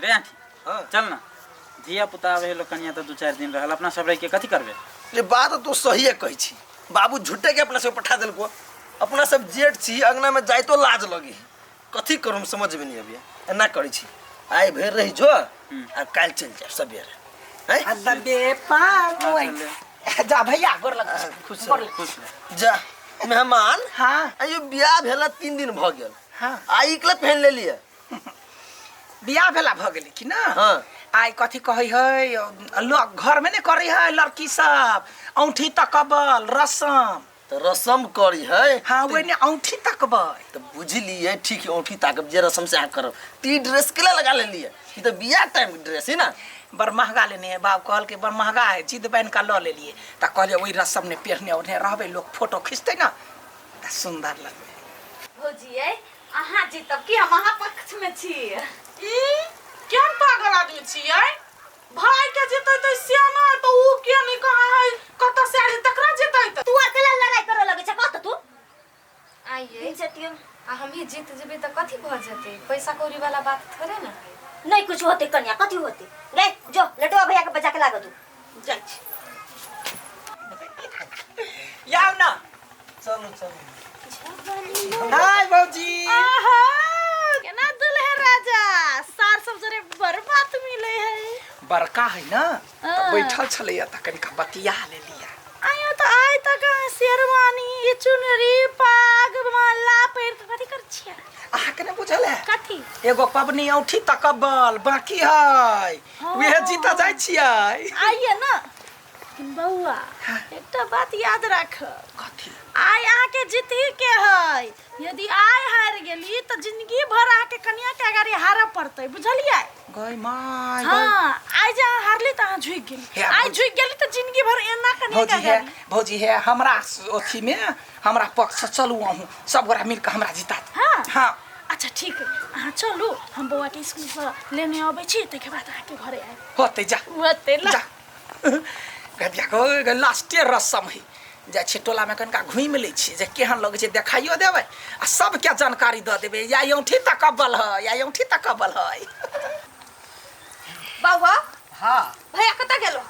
रे आँखि। हाँ। चल ना, धिया पुता आवे है लोग, कनिया तो 2-4 दिन रहल, अपना सब रह के कथी करबे? ले बात तो सही है कहै छी बाबू, झूठे के अपना सब पठा देलको। अपना सब जेठ छी, अंगना में जाय तो लाज लगी। कथी करू हम समझ में नहीं अबिया। एना करै छी, आइ भरि रही जो आ काल्हि चलि जायब सबेरे। हैं? दबे पाओ। जा भैया, गोर लग। खुश गोर रह। लग। खुश रह। जा मेहमान। हाँ। आइयो बियाह भेला 3 दिन भऽ गेल। हाँ। आइ एकला पहन लेलियै। बियाह भेला भऽ गेलै कि ना? हाँ। आइ कथी कहै है, लोग घर में नहीं करै है लड़की सब औंठी तकबल रसम। तऽ रसम करी है? हाँ, ओहि ने औंठी तकबै। तऽ बुझलियै, ठीक है, औंठी ताकब जे रसम से अहाँ करब। ती ड्रेस केला लगा लेलियै? ई तऽ बियाह टाइम के ड्रेस है ना। बड़ महंगा लेने है बाप, कहल के बड़ महंगा है, जिद बन का लऽ लेलियै। तऽ कहलियै ओहि रसम ने पेरने ओढ़ने रहबै, लोग फोटो खिंचतै ना तऽ सुंदर लगबै। भौजी यै, अहाँ जीतब की हम अहाँ पक्ष में छी। ई केहन पागल आदमी छियै? भाई के जीतै तऽ सियाना है, तऽ ऊ के नहीं कहा है कतऽ से आयल तकरा जीतै तऽ। तू अकेला लड़ाई करे लगे छै, कह तऽ तू। आइए। जतियो। आ हमही जीत जेबै तऽ कथी भऽ जेतै? पैसा कौड़ी वाला बात थोड़े ने है। नहीं कुछ होते कन्या, कथी होते? रे जो लटुआ भैया के बजा के लागत तू। जाइ छी। याव ना। चलू चलू। हाय भौजी। आहा, केना दुल्हे राजा सार सब जरे बड़ बात मिले है। बड़का है ना तऽ हाँ। बैठल छलैया तऽ कनिका बतिया लेलियै। आयो तऽ आइ तक अहाँ शेरवानी, ई चुनरी, पाग, माला पहिर के कथी कर छियै? अहाँके नहि बुझल है? कथी? एगो पबनी औंठी तकबल बाकी है। हाँ। उहे जीता जाइ छियै। आइए ना, लेकिन बौआ एकटा बात याद राख। कथी? आइ अहाँके जीतही के है, यदि आइ हारि गेली तऽ जिंदगी भर अहाँके कनिया के अगाड़ी हारऽ पड़तै, बुझलियै? गय my गय। हाँ, आइ जे अहाँ हारली तऽ अहाँ झुकि गेली। हे, आइ झुकि गेली तऽ जिंदगी भर एना कनिया के भौजी है अगाड़ी। भौजी है, हमरा अथी में हमरा पक्ष से चलू, अहूँ सब गोरा मिलके हमरा जिता दू। हाँ। हाँ। अच्छा ठीक है, अहाँ चलू, हम बौआ के स्कूल से लेने अबै छी, ताहिके बाद अहाँके घरे आयब। होतै, जा। होतै ला। जा गदिया गो, लास्टे रसम है। जाइ छियै टोलामे, कनिका घुमि लै छियै जे केहन लगै छै, देखाइयो देबै आ सबके जानकारी दऽ देबै, या औंठी तकबल है या औंठी तकबल है। बाबा। हाँ। भैया कतऽ गेलो?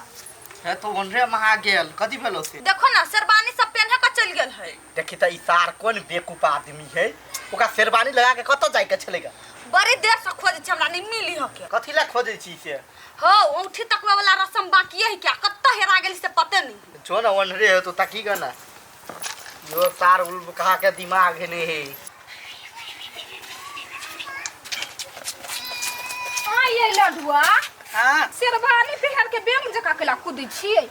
है तो ओनरे महा गेल। कथी भेलो से? देखो ना, शेरवानी सब पेन्हे के चल गेल है। देखी तऽ ई सार कोन बेवकूफ आदमी है, ओकरा शेरवानी लगा के कतऽ जाय के छलै? बड़ी देर से खोजै छी, हमरा नहीं मिली हके। कथी ला खोजै छी से? हो, औंठी तकवा वाला रसम बाकी है क्या, कतऽ हेरा गेल से पते नहीं। जो ना ओनरे है तो तकी ग ना, यो सार उल कहा के दिमाग है नहीं है। आइए लडुआ। हाँ। शेरवानी पहन के बेंग जका केला कूदै छियै?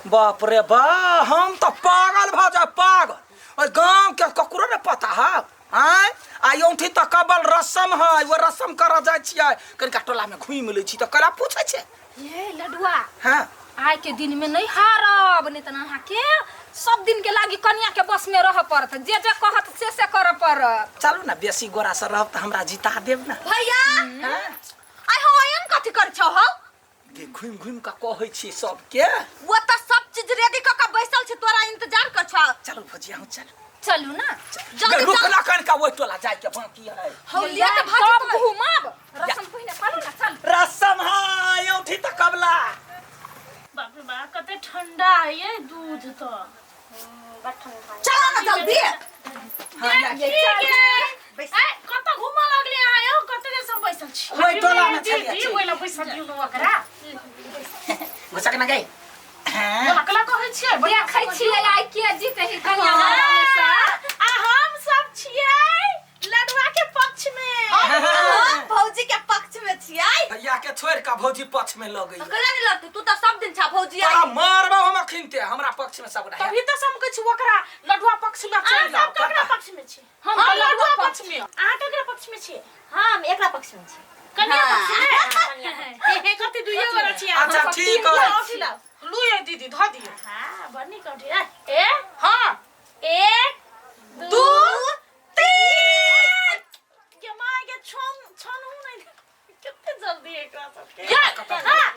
बाप रे बा, हम तऽ पागल भऽ जाए पागल। ओहि गाँव के ककरो ने पता है? आँय, आ औंठी तऽ कबल रसम है, वो रसम करऽ जाइ छियै, कनिका टोला में घुमि लै छी तऽ कला पूछै छै। ये लडुआ। हाँ। आइ के दिन में नहीं हारब, नहीं तऽ अहाँ के सब दिन के लागी कनिया के बस में रह पड़त, जे जे कहत से से करऽ पड़त। चलू ना, बेसी गोरा से रहब तऽ हमरा जिता देब ना। भैया। हाँ? आइ हो एहन कथी करै छौ हौ? गे घुमि घुमि कऽ कहै छी सबके। वो तऽ सब चीज रेडी कऽ के बैसल छी, तोरा इंतजार कर छौ। चलू भौजी, अहूँ चलू। चलू ना। जल्दी रुक चल। ना कनिका, ओहि टोला जाय के बाकी है। हौ, लेट भऽ तब जेतै। घुमब, रसम पहिने करू ना, चल। रसम है औंठी तऽ कबला। बाप रे बाप, कते ठंडा है ये दूध तो। चलो ना जल्दी। हाँ, ठीक है। ए, कतऽ घूमऽ लगली अहाँ यौ? कते देर से बैसल छी? ओहि टोला में छलियै। दीदी, ओहि ला बैसल दियौ ने ओकरा। घुसक ना गई। हाँ। ओकरा कहै छियै, देखै छियै आइ के जीते है कनिया हमेशा। आ हम सब छियै लडुआ के पक्ष में। हम भौजी के पक्ष में छियै। भैया के छोड़ के भौजी पक्ष में लगै। कला नहीं लगतै, तू तऽ सब दिन छा भौजी। तोरा मारबौ हम अखिनते, हमरा पक्ष में सब रहे। तभी तऽ हम कहै छी ओकरा लडुआ पक्ष में चलि जाउ। अहाँ सब ककरा पक्ष में छी? हम हम लडुआ लडुआ पक्ष में। अहाँ ककरा पक्ष में छी? हम एकरा पक्ष में छी। कनिया पक्ष में? हे हे, कते दुइये गोरा छी अहाँ। अच्छा ठीक है। औंठी लाउ। लू ये दीदी, धऽ दियौ। हाँ, बड़ नीक औंठी। ए, हाँ। 1 2 3। के माय के छन छन हूं नहीं, कते जल्दी एकरा सबके। या, हाँ,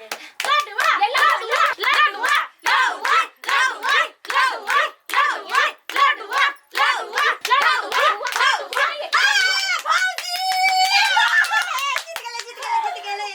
लडुआ, लडुआ, लडुआ, लडुआ, लडुआ, लडुआ, लडुआ, लडुआ, लडुआ, लडुआ, लडुआ। जीत गेलै, जीत गेलै, जीत गेलै।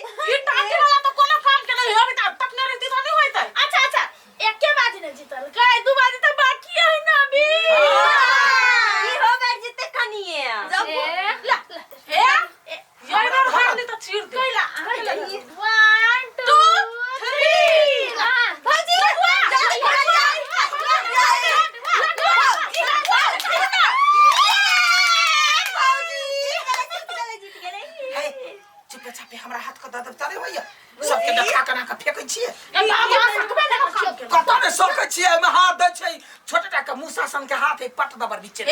ओकरा हाथ के दऽ देब तरे होइया सबके देखा के ना के फेकै छियै। ए बाबा, सकबे ने काम के। कतऽ ने सकै छियै, एहिमे हाथ दै छै छोटे टा के मूसा सन के हाथ है, पट दबर बीचे। ए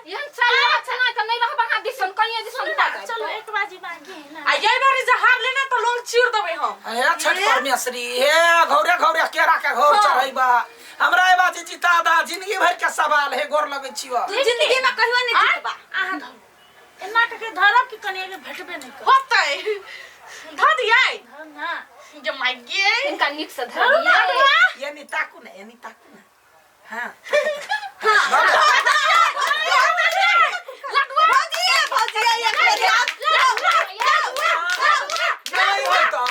एहन चल छै ना त नहीं रहब अहाँ दिसन कनिया दिसन भऽ जायब। चलो एक बाजी बाकी है ना। आ ये बारी जे हार लेने तो लोल चीर देबै हम। हे छठ परमेश्वरी, हे घौरे घौरे केरा के घौर चढ़ैबा हमरा ए बाजी जीता दा, जिंदगी भर के सवाल है, गोर लगै छियो। तू जिंदगी में कहियो नहीं जीतबा। अहाँ धरू एना के धरब कि कनिया के भेटबे नहीं करत। होतै ध दियै धर ना जे माय गे। हिनका नीक से धरियै। ये नी ताकू ना, ये नी ताकू ना। हाँ। भौजी, भौजी, एक बेर आब। नहीं होता।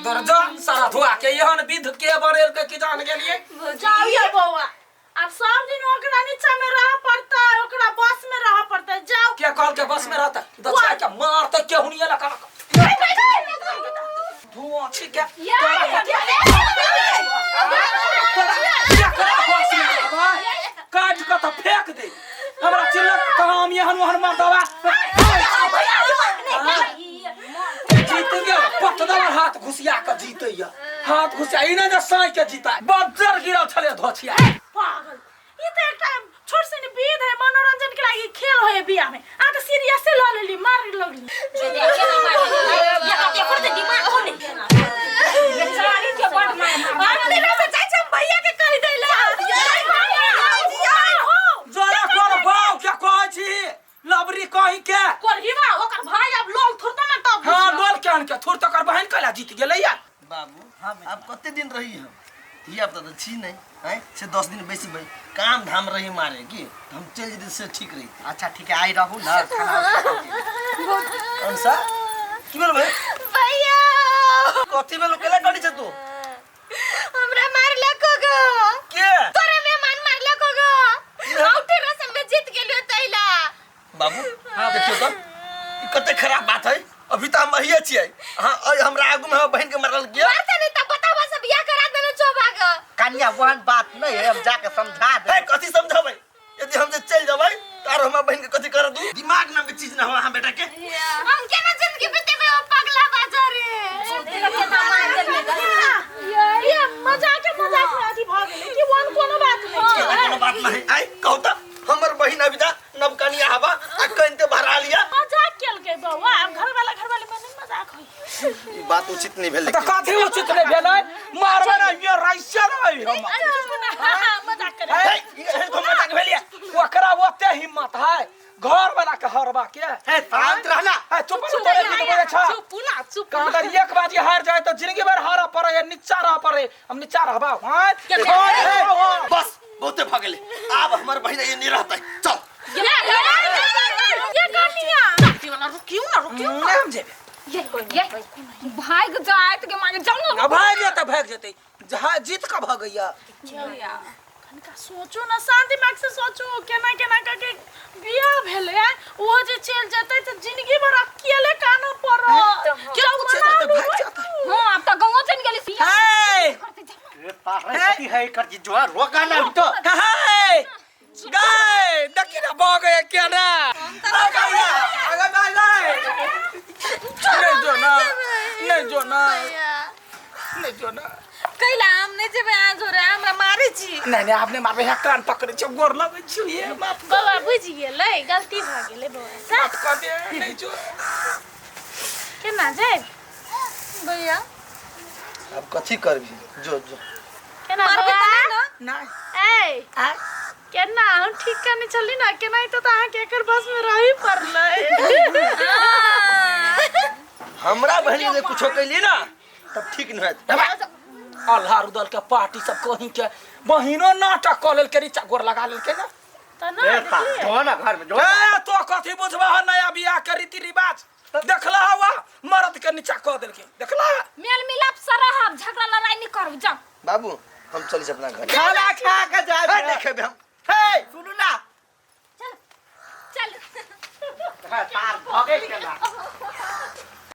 दर्जा सारा धुआ के एहन विध के बरेल के की जान गेलिए। जाओ ये बौआ, अब सब दिन ओकरा नीचा में रह पड़ता है, ओकरा बस में रह पड़ता है। जाओ। के कहल के बस में रहता दचा के मारते के हुनिया लगा धुआं छी के तोरा बस में रहबै काट के त फेंक दे हमरा चिल्लक कहाँ हम एहन ओहन मर्दवा जीत गया पटदवा हाथ घुसिया के जीतैया हाथ घुसिया ई नहि जे साँइ के जीता बज्जर गिरल छलै धोछिया। पागल, ई त एकटा छोट सन विध है, मनोरंजन के लागि खेल होय बियाह में। आ त सीरियस ल लेली, मार लगली। बेचारी के बड मार मार। हम नहीं रह चाहै छी, हम भैया के कहि दैला। जरा कोन बाव के कहै छी लबरी कहि के कोरहिबा ओकर भाई अब लोल थुरता ना तब। हां लोल के आन के थुर तकर बहन कैला जीत गेलै या। बाबू अब कते दिन रही हम धिया पुता तऽ छी नहीं हैं से 10 दिन बैसबै काम धाम रही मारे की तऽ हम चलि जेतै से ठीक रही। अच्छा ठीक है, आई रहू ना खाना। कौन सा की भेल भाई? भैया कथी भेल केला करै छै तू? हमरा मारलक गो। के? तोरे मेहमान मारलक गो। औठे रसम में जीत गेलियो तैला। बाबू देखियो तऽ ई कते खराब बात है। अभी तऽ हम अहिए छियै, अहाँ हमरा आगू में हमर बहिन के मारल किया? मारते नहीं तऽ बताबा सब बियाह करा देने चोबा ग। कन्या ओहन बात नहीं है, हम जाके समझा दे। हे कथी समझाबै? यदि हम जे चलि जेबै तऽ आरो हमर बहिन के कथी कर दू? दिमाग नाम के चीज ना हो अहाँ बेटा के। हम केना जिंदगी बितेबै ओ पगला बाजारे। ये मजाक के मजाक में अथी भ गेलै कि ओहन कोनो बात नहीं छै। केना कोनो बात नहीं आइ कहू तऽ हमर बहिन अभी तऽ नवकनिया हवा आ कनिते भरा लिया। मजाक केलकै बौआ, आब घर वाला में नहीं मजाक होई। ई बात उचित नहीं भेल। तऽ कथी उचित नहीं भेलै? मारबै ना ये राइसे रहै हम। मजाक करे। हे, ई एहन कोन मजाक भेलिया? ओकरा ओते हिम्मत है घर वाला के हरबा के। हे शांत रहना। हे चुप रह, तोरे गीत बजै छ। चुप ना चुप। कहाँ तक एक बाजी हार जाए तो जिंदगी भर हारा पड़े, नीचा रह पड़े। हम नीचा रहबा हां। बस बहुते भ गेलै, आब हमर बहिन ये नहीं रहतै। चल ये ये कनिया वाला रुकियो ना रुकियो। नहीं हम जेबे। ये ये भाग जात के मांगे जाओ ना। ना भाग जेतै भाग जेतै जहाँ जीत का भग गैया। कनिका सोचो ना, शांत दिमाग से सोचो केना केना करके बियाह भेलै आ ओहो जे चलि जेतै तऽ जिंदगी भर अकेले कानऽ पड़त। क्या पूछे जेतै भाग जेतै। हां अब त गांव चल गेली। हे रे पागल कथी है कर जी जो रोका ना तो। हे गाय देखी ना भग गया केना। अगर भाई नहीं जो ना, नहीं जो ना, नहीं जो ना। कैला हम नहीं जेबै आज हो रे, हमरा मारै छी। नहीं नहीं आपने मारबै है, कान पकड़ै छी गोर लगै छी ये माफ बौआ बुझि गेलै, गलती भऽ गेलै बौआ से। माफ कर दे। नहीं जो केना जायब भैया? अब कथी करबी? जो जो केना मारबै बौआ? तऽ नहि ना? नहीं। ए केना हम ठीक करने चली ना, केना तो अहाँके एकर बस में रही पड़लै। हमरा बहिन जे कुछो कैली ना तब ठीक नहीं होत। अल्लाह रुदल के पार्टी सब कहीं के बहिनो नाटक कऽ लेलकै, नीचा गोर लगा लेलकै ना। तऽ ना ए देखलियै। जो ना घर में जो। ए तो कथी बुझबा है नया बियाह के रीति रिवाज? देखला हवा मर्द के नीचा कऽ देलकै, देखला? मेल मिलाप से रहब, झगड़ा लड़ाई नहीं करब। जाओ बाबू हम चली अपना घर। खाना खा के जाए। हे नहीं खेबे हम। हे सुनू ना चल चल। तार भगे केना।